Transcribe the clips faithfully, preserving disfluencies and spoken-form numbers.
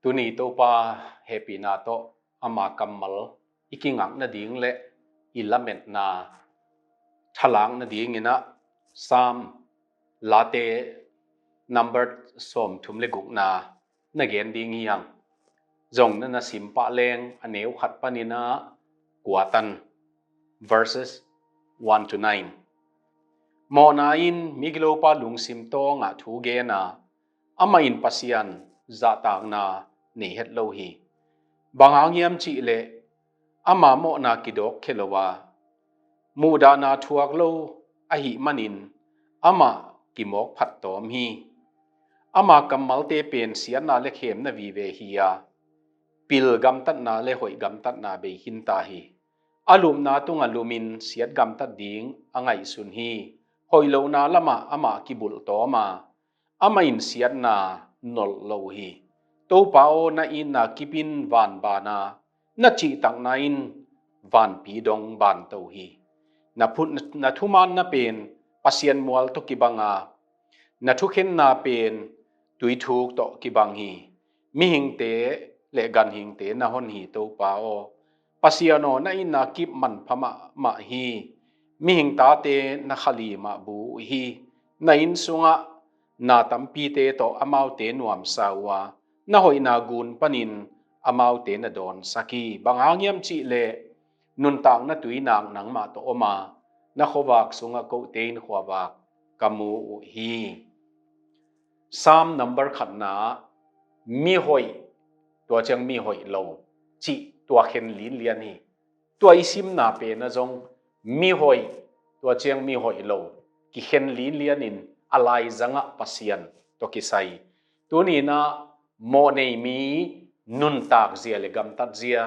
Tuni Topa hehpihna tawh ama kammal i kingak nading le i lametna thalak nadingin ah Psalm late number sawmthum le gukna na gen ding hi hang. Zong na na sim pah leng a neu khat panin ah kua tan, verses one to nine. Mawhna in migilopa lungsim tawngah thu gen a, amah in Pasian zahtakna nei het lo hi. Bang hang hiam cih leh ama mawhna kidawk khia lo a, muhdahna thuak lo ahih manin amah kimawk phat tawm hi. Ama kammalte pen siatna le khemna vive hi a, pil gamtatna le hoih gamtatna bei khin ta hi. A lupna tungah lumin siat gamtat ding a ngaihsun hi. Hoih lohna lamah amah kibulh tawm a, amah in siatna nolh lo hi. Topa aw, na itna kip in van ban a, na cihtakna in vanpi dong banto hi. Na phu-, na thumaanna pen Pasian mual tawh kibang a, na thukhenna pen tuithuk tawh kibang hi. Mihingte le ganhingte na hon hi, Topa aw. Pasian aw, na itna kip manpha mahmah hi. Mihing tate na khali mah bu uh hi. Na inn sungah na tampite tawh amaute nuamsa uh a, na hoihna gun panin amaute na dawnsak hi. Bang hang hiam cih leh nuntakna tuinak nangmah tawh om a, na khuavak sungah kote in khuavak ka mu uh hi. Psalm number khatna, mihoih, tua ciang mihoih lo cih tua khen linlian hi. Tua i simna pen ah zong mihoih, tua ciang mihoih lo kikhen linlianin a laizangah Pasian tawh kisai. Tuni in ah mawh nei mi nuntak zia le gamtat zia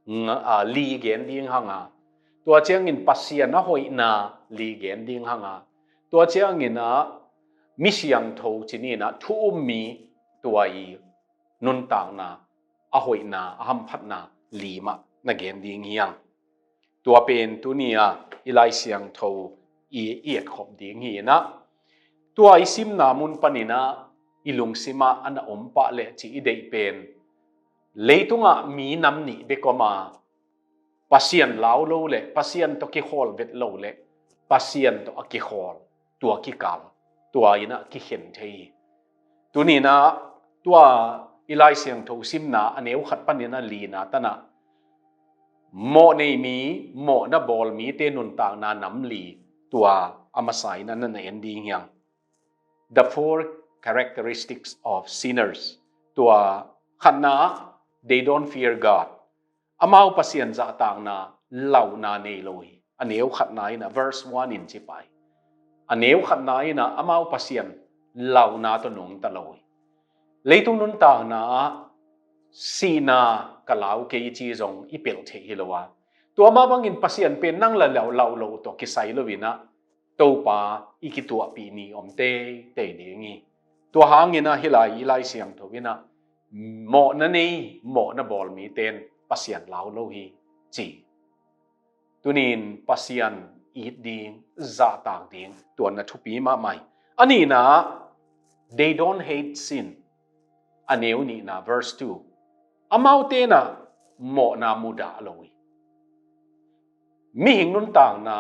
nga-, a, li gen ding hang a, tua ciangin Pasian a hoihna li gen ding hang a, tua ciangin ah mi siangtho ci ni in ah thu um mi tua i nuntakna, a hoihna, a hamphatna li mah na gen ding hi hang. Tua pen tuni a i Lai Siangtho i, i etkhop ding hi in ah, tua i simna mun panin ah i lungsim ah a na om pah leh ci i deih pen, leitungah mi nam nih bek om a, Pasian lau lo le Pasian tawh kikhawl vet lo le Pasian tawh a kikhawl, tua kikal, tua in ah kikhen thei hi. Tuni in ah tua i Lai Siangtho simna a neu khat panin ah lina tan ah mawh nei mi, mawhna bawl mite nuntakna nam li, tua a masa in ah na na en ding hi hang. The four characteristics of sinners. Tua khatna, they don't fear God. Amau Pasian zahtakna launa nei lo hi. A neu khatna in ah verse one in ci pai. A neu khatna in ah amau Pasian launa tawh nungta lo hi. Leitung nuntakna ah sihna ka lau kei ci zong i pelh theih hi lo a, tua mah bangin Pasian pen nang la lau, lau lo tawh kisai lo in ah Topa i kituahpih ni om teitei ding hi. Tua hangin ah hih lai i Lai Siangtho in ah mawhna nei, mawhna bawl mite in Pasian lau lo hi ci. Tuni in Pasian it ding, zahtak ding, tua na thupi mahmah hi. A nihna, they don't hate sin. A neu nihna, verse two. Amaute in ah mawhna mudah lo hi. Mihing nuntakna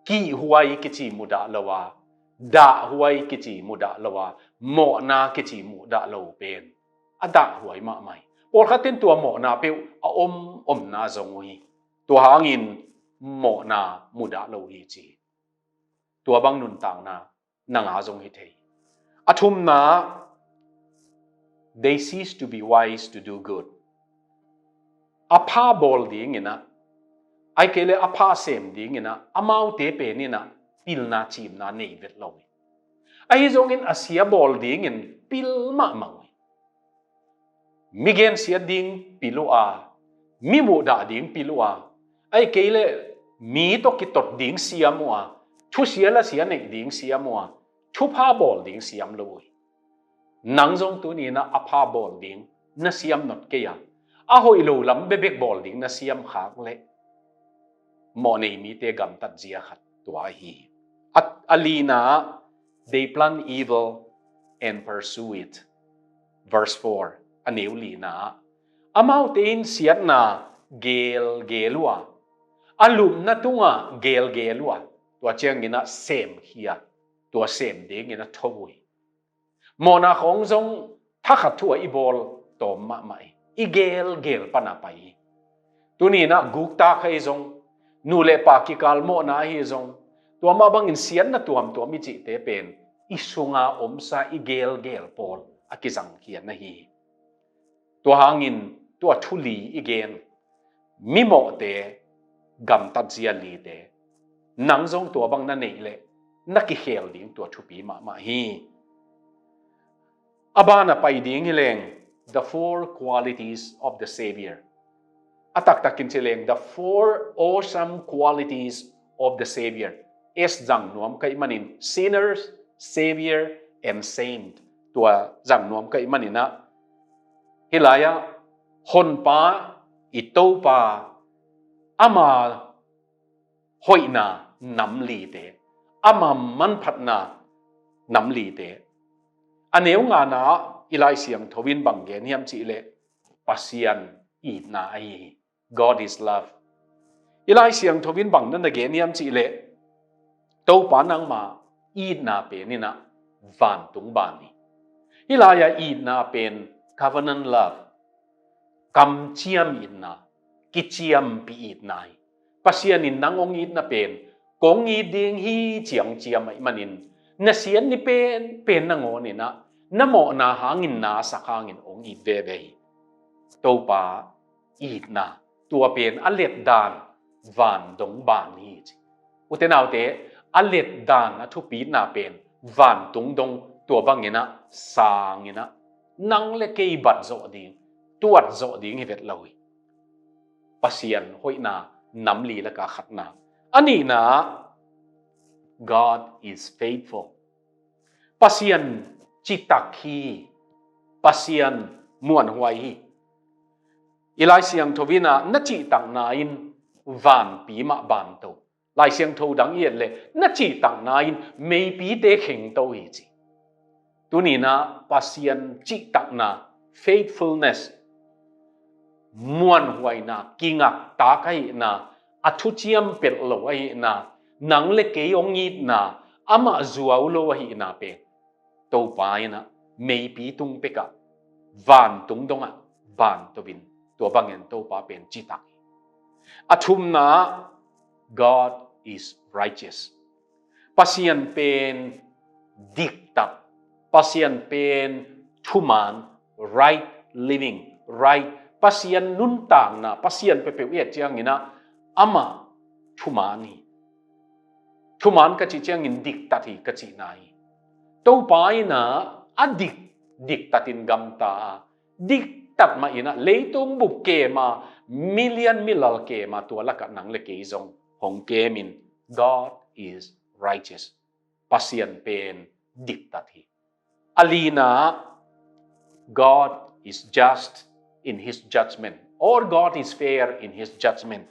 kihhuai kici mudah lo a, dahhuai kici mudah lo a, mawhna kici mudah lo pen a dahhuai mahmah hi. Pawlkhat in tua mawhna peuh a om omna zong uh hi. Tua hangin mawhna mudah lo hi ci. Tua bang nuntakna na ngah zong hi thei. A thumna, they cease to be wise to do good. A pha bawl ding in ah, ahih kei leh a pha sem ding in ah, amaute pen in ah pilna cimna nei vet lo hi. Ahi zongin a sia bawl dingin pil mahmah uh hi. Mi gensiat ding pil uh a, mi muhdah ding pil uh a, ahih kei leh mi tawh kitot ding siam uh a, thusia lasia neih ding siam uh a, thupha bawl ding siam lo uh hi. Nang zong tuni in ah a pha bawl ding na siam not kei a, a hoih lo lam bekbek bawl ding na siam khak leh mawhnei mite gamtat zia khat tua ahi hi. A, a lina, they plan evil and pursue it. Verse four. a neu lina ah, amaute in siatna gelgel uh a, a lupna tungah gelgel uh a, tua ciangin ah semkhia, tua sem dingin a tho uh hi. Mawhna khawng zong thakhat thu ah i bawl tawm mahmah hi. I gelgel pana pai hi. Tuni in ah gukta kha hi zong, nu le pa kikal mawhna ahi zong, tua mah bangin siatna tuamtuam i cihte pen i sunga omsa i gelgel pawl a kizangkhia na hi hi. Tua hangin tua thu li i gen, mimawhte, gamtatzia lite, nang zong tua bang na neih leh na kikhel ding tua thupi mahmah hi. A bana pai ding hi leng, the four qualities of the Savior. A taktakin ci leng, the four awesome qualities of the Savior. S zang nuam ka hih manin, sinners, Savior and saint. Tua zang nuam ka hih manin ah, hih lai-ah honpa, i Topa, ama hoihna nam lite, ama manphatna nam lite. A neu ngana ah i Lai Siangtho in bang gen hiam cih leh, Pasian itna ahi hi. God is love. I Lai Siangtho in bang na na gen hiam cih leh, Topa nangma itna pen in ah vantung ban hi. Hih lai-ah itna pen covenant love, kamciam itna, kiciampih itna hi. Pasian in nang hong itna pen, kong it ding hi ciangciam ahih manin, na siat ni penpen nangawn in ah, na mawhna hangin, na sak hangin hong it veve hi. Topa itna, tua pen a letdan van dong ban hi ci. Ute naute, a letdan a thupitna pen vantung dong, tua bangin ah sang in ah, nang le kei bat zawh ding, tuat zawh ding hi vet lo hi. Pasian hoihna nam li laka khatna. A nihna, God is faithful. Pasian citak hi. Pasian muanhuai hi. I Lai Siangtho in ah, na cihtakna in vanpi mah banto. Lai Siangtho dang i et leh, na cihtakna in meipite khengto hi ci. Tuni in ah Pasian cihtakna, faithfulness, muanhuaina, kingaktak ahihna, a thuciam pelh lo ahihna, nang le kei hong itna, amah zuau lo ahihna pen, Topa in ah meipi tung pekah, vantung dongah banto in, tua bangin Topa pen citak hi. A thumna, God is righteous. Pasian pen diktat, Pasian pen thuman, right living, right, Pasian nuntakna, Pasian peuhpeuh i et ciangin ah, amah thuman hi. Thuman ka cih ciangin diktat hi ka cihna hi. Topa in ah a dik, diktatin gamta a, diktat mah in ah leitung bup kem a, milian milal kem a, tua lakah nang le kei zong hong kemin, God is righteous. Pasian pen diktat hi. A lina, God is just in his judgment, or God is fair in his judgment.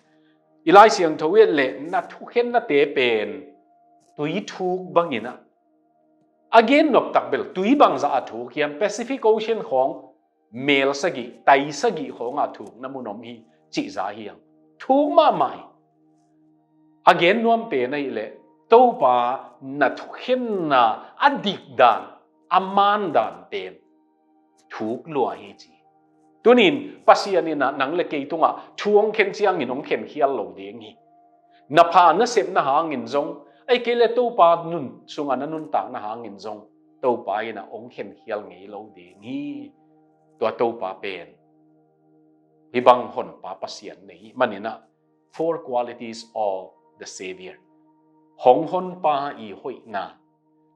I Lai Siangtho i et leh, na thukhennate pen tui thuk bangin ah, a gen noptak bel, tui bangzah a thuk hiam, Pacific Ocean khawng mel sagih, tai sagih khawng a thuk na mun om hi, cihzah hiam. Thuk mahmah hi. A gen nuam pen ahih leh, Topa na thukhenna, a dikdan, a mandan pen thuk lua hi ci. Tunin Pasian in ah nang le kei tungah thu hong khen ciangin hong khenkhial lo ding hi. Na pha na sepna hangin zong, ahih kei leh Topa nun sungah na nuntakna hangin zong, Topa in ah hong khenkhial ngei lo ding hi. Tua Topa pen hih bang honpa Pasian nei hi manin ah, four qualities of the Savior. Hong honpa i hoihna,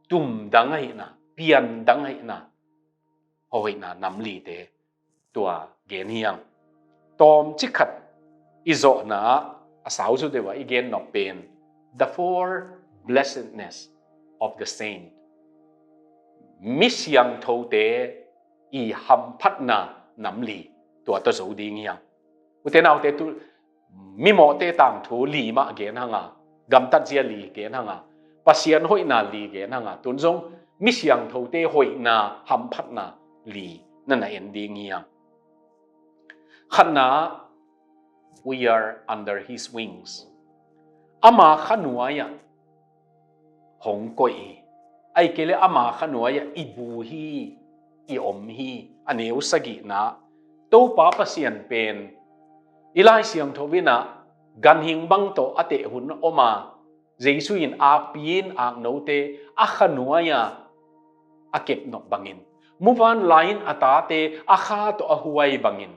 tumdang ahihna, piandang ahihna, hoihna nam lite, tua gen hi hang. Tawmcik khat i zawhna ah, a sauzaw deuh ah i gen nop pen, the four blessedness of the saint. Mi siangthote i hamphatna nam li, tua tawh zo ding hi hang. Ute naute, tu, mimawhte tangthu li mah gen hang a, gamtatzia li gen hang a, Pasian hoihna li gen hang a, tun zong mi siangthote hoihna, hamphatna li na na en ding hiam? Khatna, we are under his wings. Ama khanuai-ah hong koih hi. Ahih kei leh ama khanuai-ah i bu hi, i om hi. A neu sagihna, Topa Pasian pen i Lai Siangtho in ah ganhing bang tawh a teh hun om a, Jesu in akpi in aknote a khanuai-ah a kepnop bangin, muvanlai in a tate a kha tawh a huai bangin,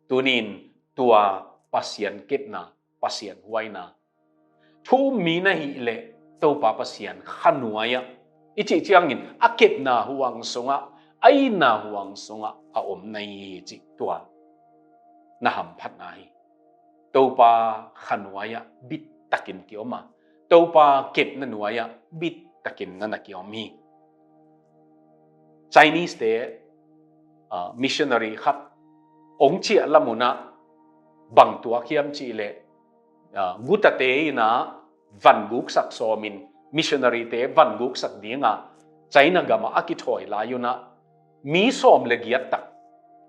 tunin tua Pasian kepna, Pasian huaina thu-um mi na hih leh Topa Pasian khanuai-ah i cih ciangin a kepna huang sungah, a itna huang sungah a om na hi hi cih tua na hamphatna hi. Topa khanuai-ah bittakin kiom a, Topa kepna nuai-ah bittakin na na kiom hi. Chinese-te, ah, missionary khat hong ciah lam un ah bang tuak hiam cih leh, ah, gutate in ah van guksak sawmin, missionary-te van guksak ding a China gam ah a kithawi lai un ah mi sawm le giat tak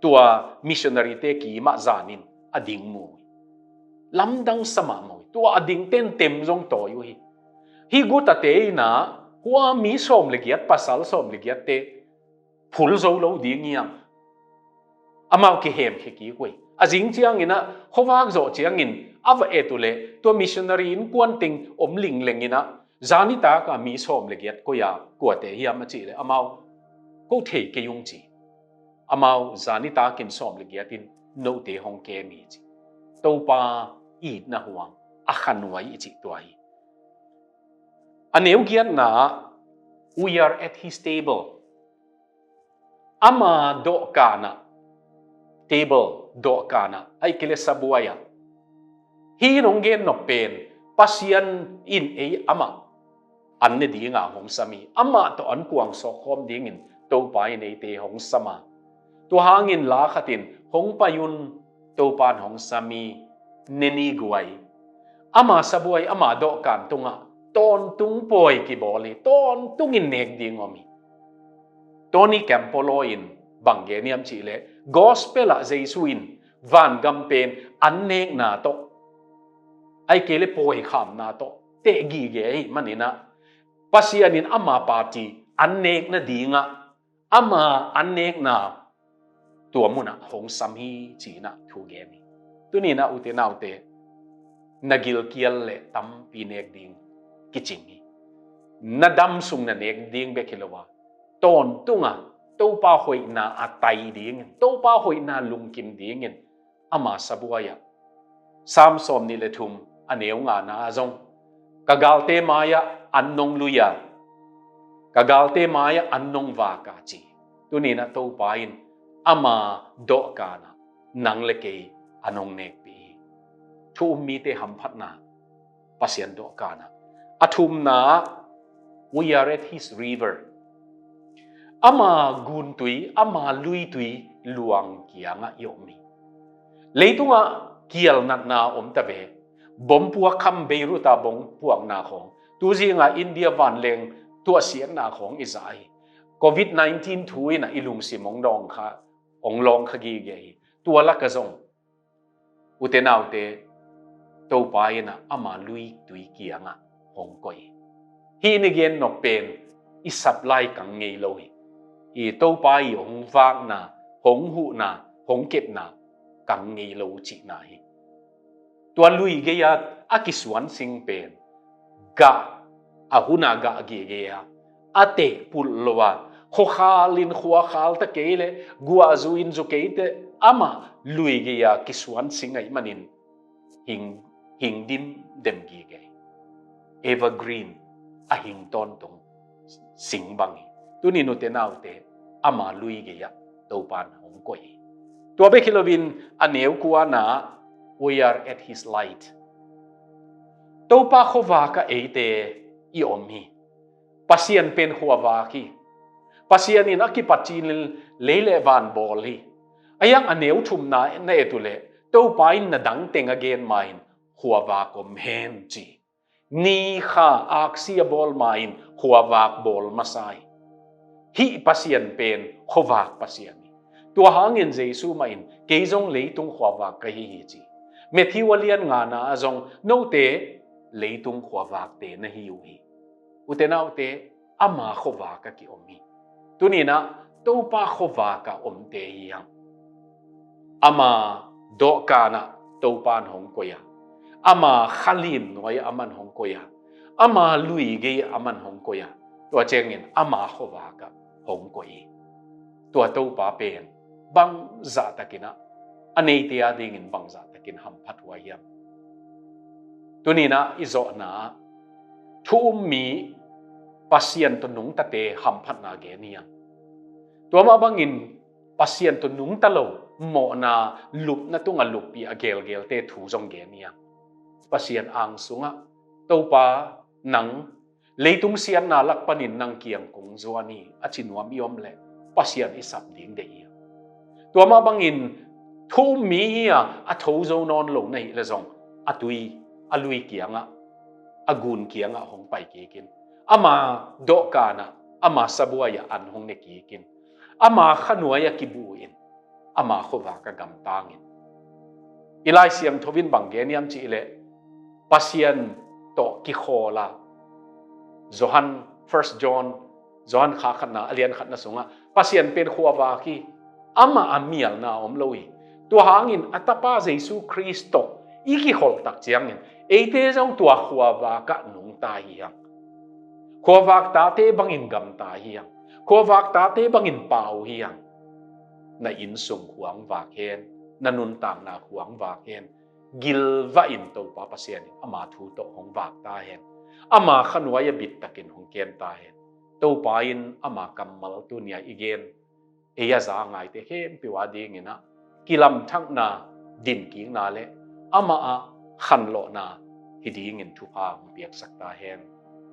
tua missionary-te kiim ah zanin a ding mu hi. Lamdang sa mahmah uh hi. Tua a dingte in tem zong tawi uh hi. Hih gutate in ah hua mi sawm le giat, pasal sawm le giatte phul zo lo ding hiam? Amau kihemkhia kik uh hi. A zing ciangin ah khuavak zawh ciangin a va et uh leh tua missionary innkuan teng om lingleng in ah, zanitak a mi sawm le giat koi-a kuate hiam a cih leh amau, ko thei kei ung ci. Amau zanitakin sawm le giatin note hong kem hi ci. Topa itna huang, a khanuai i cih tua hi. A neu giatna, we are at his table. Ama dawhkan ah, table, dawhkan ah, ahih kei leh sabuai ah. Hih in hong gennop pen Pasian in ei amah an ne dinga hong sam hi. Amah tawh an kuang sawk khawm dingin Topa in eite hong sam a, tua hangin la khatin hong pai un, Topa in hong sam hi, ne ni guai. Ama sabuai, ama dawhkan tungah tawntung pawi kibawl hi. Tawntungin nek ding om hi. Tony Campolo in bang gen hiam cih leh, gospel ah Jesu in vangam pen an nekna tawh, ahih kei leh pawi khamna tawh teh gige ahih manin ah, Pasian in ama party an nekna dingah ama an nekna tua munah hong sam hi ci-in ah thu gen hi. Tuni-in ah ute naute, na gilkial leh tampi nek ding kicing hi. Na dam sung na nek ding bek hi lo a, tawntung a Topa hoihna a tai dingin, Topa hoihna lungkim dingin ama sabuai ah, Sam sawmnih le thum, a neu ngana ah zong, ka galte mai-ah an nong lui a, ka galte mai-ah an nong vak a ci. Tuni-in ah Topa in ama dawhkan ah nang le kei a nong nekpih hi. Thu-um mite hamphatna, Pasian dawhkan ah. A thumna, we are at his river. Ama guntui, ama luitui luang kiangah i om hi. Leitungah kial natna om ta ve. Bom puak kham, Beirut ah bom puakna khawng, tu zingah India vanleng tuahsiatna khawng i za hi. Covid nineteen thu in ah i lungsim hong dawng kha, hong lawng kha gige hi. Tua lakah zong, ute naute, Topa in ah ama luitui kiangah hong koih hi. Hih i gen nop pen i sap lai kang ngei lo hi. Hi Topa i hong vakna, hong huhna, hong kepna kang ngei lo cihna hi. Tua lui gei-a a kisuan sing pen gah, a hun a gah gige a, a teh pulh lo a, khuakhal in khuakhal ta kei leh guahzu in zu kei teh, amah lui gei-a kisuan sing ahih manin hing, hing dimdem gige hi. Evergreen, a hing tawntung sing bang hi. Tuni-in ute naute, ama lui gei-ah Topa in hong koih hi. Tua bek hi loin a neu kuana, we are at his light. Topa khuavak ah eite i om hi. Pasian pen khuavak hi. Pasian in a kipat cil in lei le van bawl hi. A hiang a neu thumna na et uh leh, Topa in na dang teng a gen ma-in khuavak om hen ci. Ni kha aksi a bawl ma-in khuavak bawl masa hi. Hih Pasian pen khuavak Pasian hi. Tua hangin Jesu mah in, "Kei zong leitung khuavak ka hi hi," ci. Matthew a lian ngana ah zong, "Note leitung khuavakte na hi uh hi." Ute naute, ama khuavak ah ki-om hi. Tuni-in ah Topa khuavak ah omte hi hang. Ama dawhkan ah Topa in hong koih a, ama kha lim nuai ah aman hong koih a, ama lui gei ah aman hong koih a, tua ciangin ama khuavak ah hong koih hi. Tua Topa pen bangzah takin ah, a neite adingin bangzah takin hamphat huai hiam? Tuni-in ah i zawhna ah thu um mi Pasian tawh nungtate hamphatna gen hi hang. Tua mah bangin Pasian tawh nungta lo, mawhna lupna tungah luppih a gelgelte thu zong gen hi hang. Pasian ang sungah, "Topa, nang leitung siatna lak panin nang kiang kong zuan hi," a ci nuam i om leh Pasian i sap ding deih hi. Tua mah bangin thu um mi hi a, a tho zo nawn lo na hih leh zong, a tui, a lui kiangah, a gun kiangah hong pai kik in. Ama dawhkan ah, ama sabuai ah an hong ne kik in. Ama kha nuai ah kibuh in. Ama khuavak ah gamtang in. I Lai Siangtho in bang gen hiam cih leh, Pasian tawh kikhawl a, Johan, First John, Johan kha khatna, a lian khatna sungah, Pasian pen khuavak hi, amah ah mialna om lo hi. Tua hangin a Tapa Jesu Khrist tawh i kikholh tak ciangin, eite zong tua khuavak ah nungta hi hang. Khuavak tate bangin gamta hi hang. Khuavak tate bangin pau hi hang. Na innsung khuavak hen, na nuntakna khuavak hen, gilvah in Topa Pasian in ama thu tawh hong vak ta hen. Ama kha nuai ah bit takin hong kem ta hen. Topa in ama kammal tuni-a i gen, ei a za a ngaite khempeuh adingin ah kilamthakna, dinkikna le amah ah khanlawhna hi dingin thupha hong piaksak ta hen.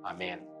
Amen.